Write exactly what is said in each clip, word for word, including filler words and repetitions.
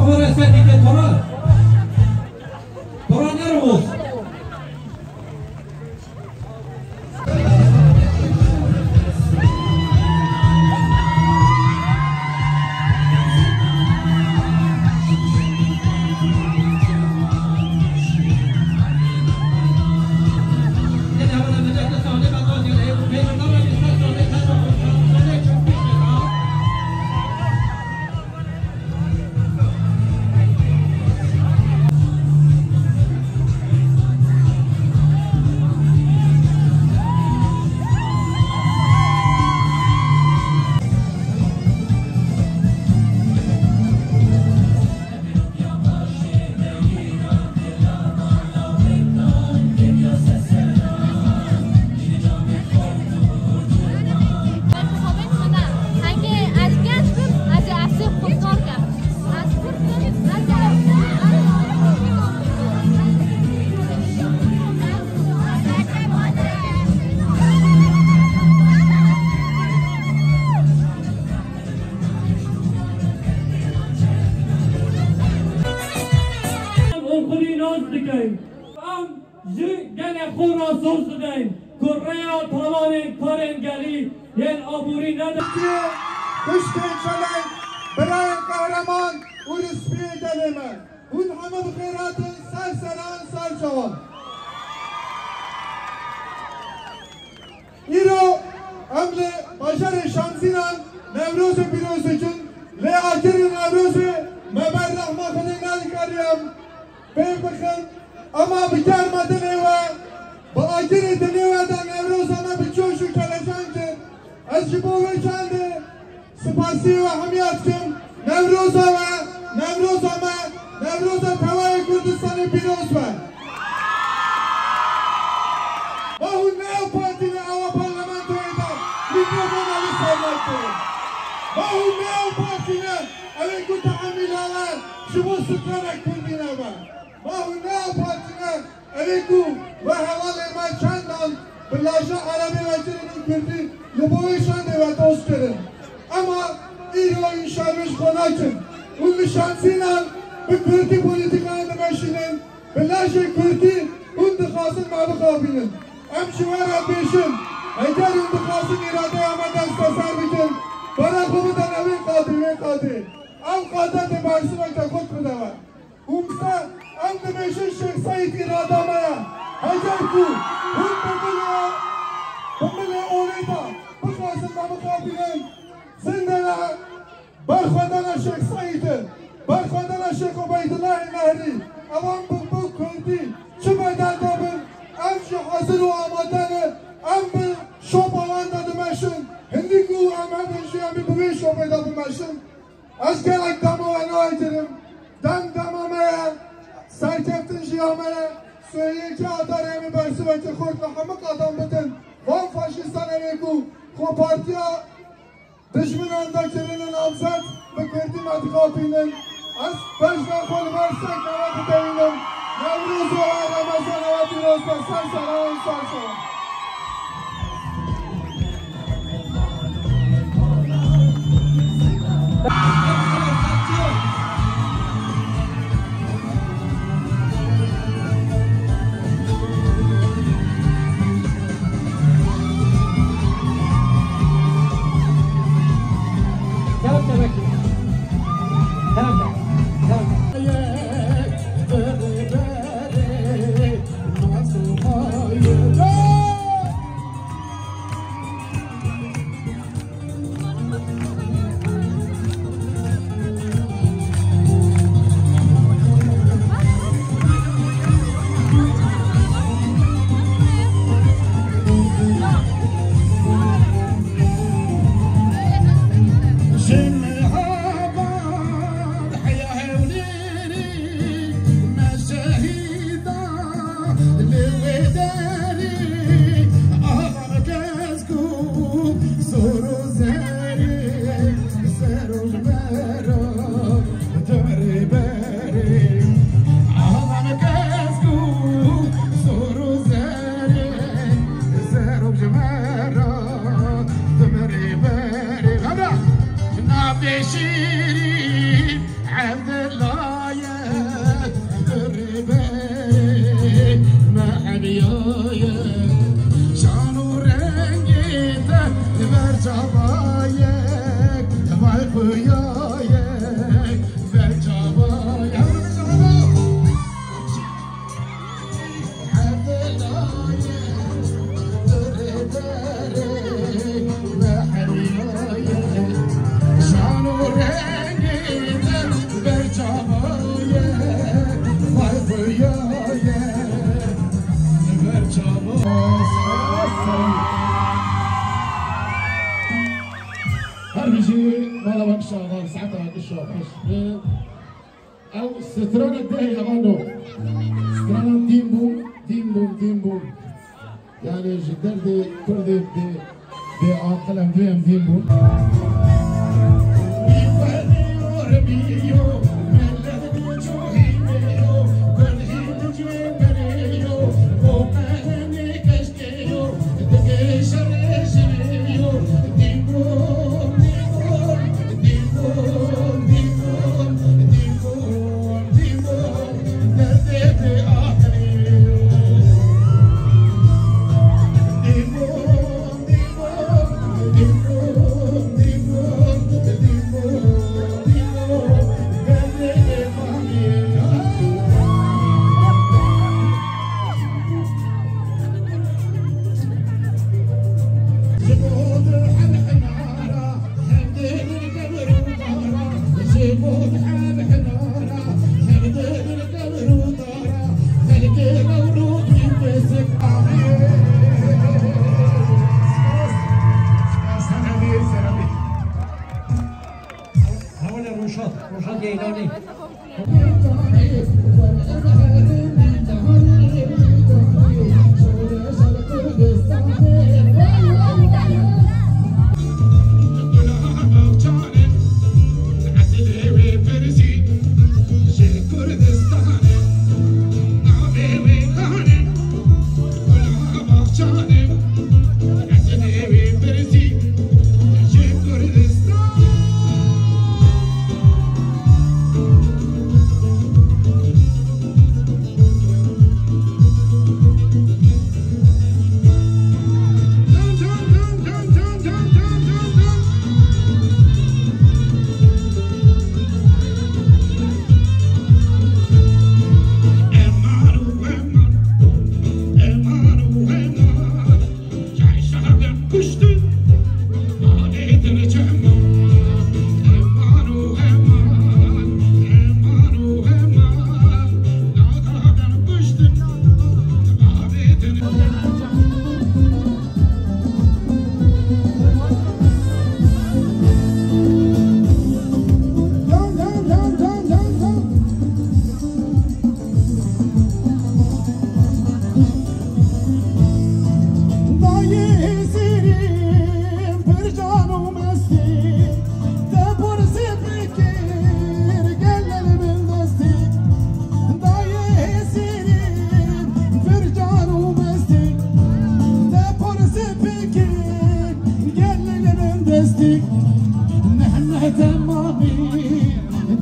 Para sedike para. Para nervos. Em xwedî nas dikin. Em ji gelê xwe re soz didin ku rêya talanên karên gelî yên aborî nede. Xwişkên çeleng, birayên qehreman û rispiyê gelê me. Hûn hemû bi xêr hatin ser seran, ser çavan. Îro em li bajarê Şamzînan Newrozê pîroz dikin, lê agirê Newrozê me ber rehma Xwedê nedikarî em pê bixin. Ema bi germa dilê we, bi agirê dilê we de Newroza me bi coş û kelecan kir. Ez ji bo wê çandê spasiyê we hemiya dikim. Newroza we, Newroza me, Newroza tevayê Kurdistanê pîroz be. Ma hûn ne ew partî ne ewa parlamentoyê de mîkrofona li ser nake. Ma hûn ne ew partî ne, ew ê ku tehemîla we ji bo stranek Kurdî nebe. Ma hûn ne ew partî ne, ew ê ku we hevalên me çendan bi laja erebê ve kirin û Kurdî li bo wê çandê we doz kirin. Ema îro hûn şermê ji xwe nakin. Hûn li Şamzînan bi Kurdî polîtîkayê dimeşînin. Bi lajê Kurdî hûn dixwazin me bixapînin. Em ji we re bêjin, heger hûn dixwazin îradeya me desteser bikin, bara xwe bidin ewê qadê, wê qadê. Ew qade dê bersiveke xurt bide we. Hûn bise, em dibêjin Şêx Seîd îrada me ye. Heger ku hûn bi milê, bi milê olê de bixwazin me bixapînin, zindene. Berxwedana Şêx Seîd in, berxwedana Şêx Ubeydulahê Nehrî, ewan bi, bi Kurdî çi bedel de bin, em jî hazir û amade ne, em bi şopa wan de dimeşin. Hindî ku em hebin jî em ê bi wê şopê de bimeşin. Ez gelek dema we nagirim. Dem dema me ye, serkeftin jî ya me ye. Sê û yekê Adarê em ê bersiveke xurt li hemû qadan bidin van faşîstan, ew ê ku xwe partiya dijminan de kirine namzet, bi Kurdî me dixapînin. Ez bejna xwe li ber ser nava didewînim. Newroza we, Remezana we pîroz be, ser seran, ser seran. Şîrîn Evdila. Şan û rengê te ber çavayek, vay xuyayek, ber çavayek. Her bijî, mala we inşallah, saeta we inşallah xweş be. Ew stranek de heye, ano. Stranan dîn bûn, dîn bûn, dîn bûn. Yani ji derdê Kurdê bê, bê aqil em vê em dîn bûn. Hewle Roşat, Roşat Geylanî. Dayê hêzêrî pir can û mestî, te porsê fikir gel li bin destî. Dayê hêzêrî pir can û mestî, te porsê fikir gel li bin destî. Neh neh temamî,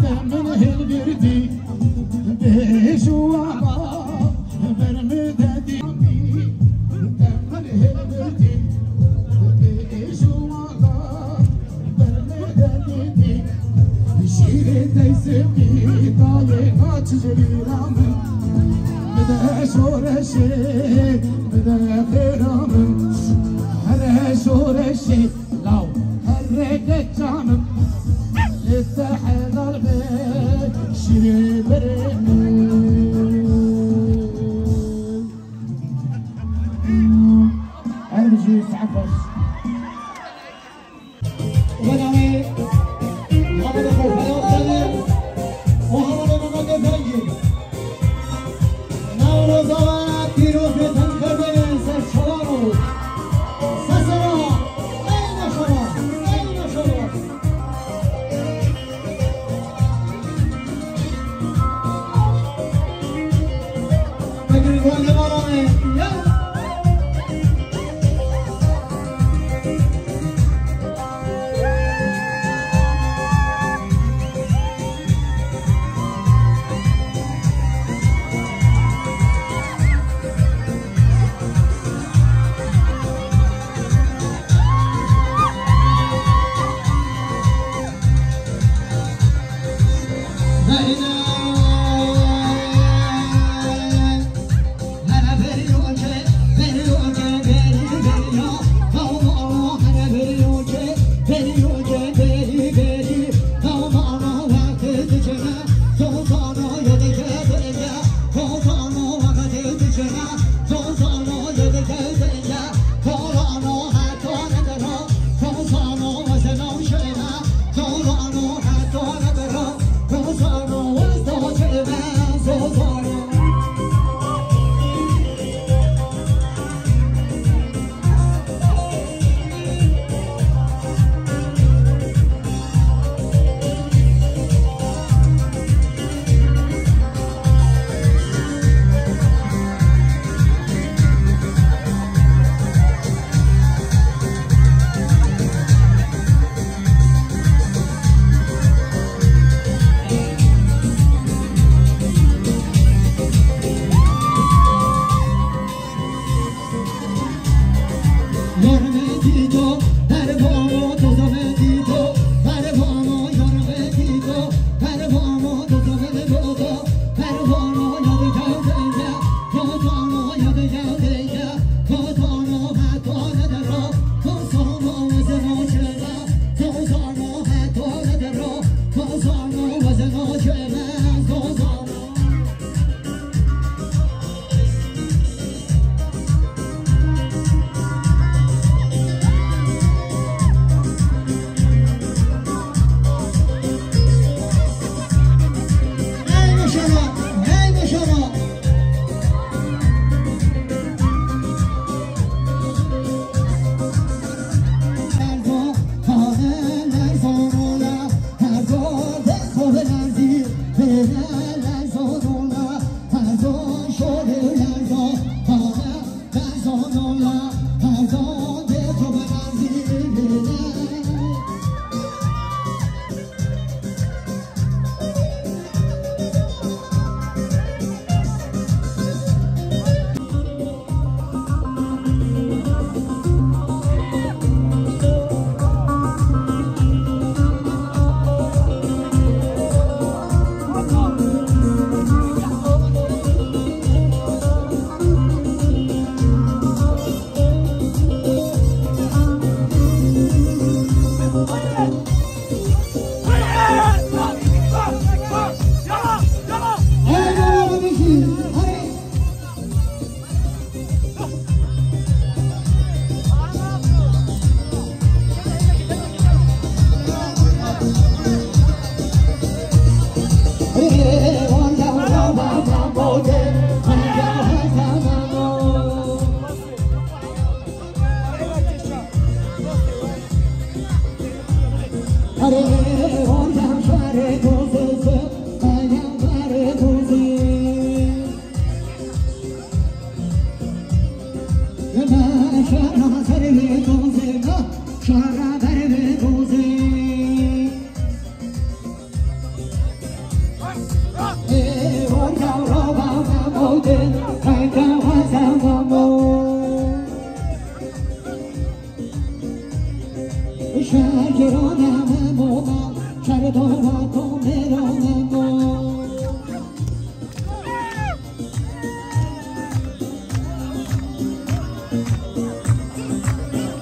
te min hilgirdî. Bêj û ava, ber min de dî. Te min hilgirdî. Bêj û ava, ber min de dî. Şîrê teyzimî dayê naç ji bîra min. Bide şoreşê, bide xêra min. Here şoreşê. Law, herre keça min, lê te helal be, şîrê berê min. Her bijî, saet baş. Ve navê Muhammed Xofela Xelîl û hevalê Mehmet Efendî. Newroza we pîroz be, tenkerbê serçalan û sesera ey neşalan, ey neşalan.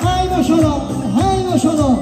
Hay maşallah, hay maşallah.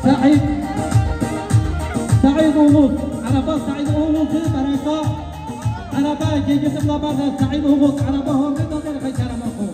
Saîd, Saîd Oğuz, Erefa Saîd Oğuz, Erefa, Erefa, Gêgê Sibla Berda, Saîd Oğuz, Erefa, Hormê Dozê, Xeykerema xo.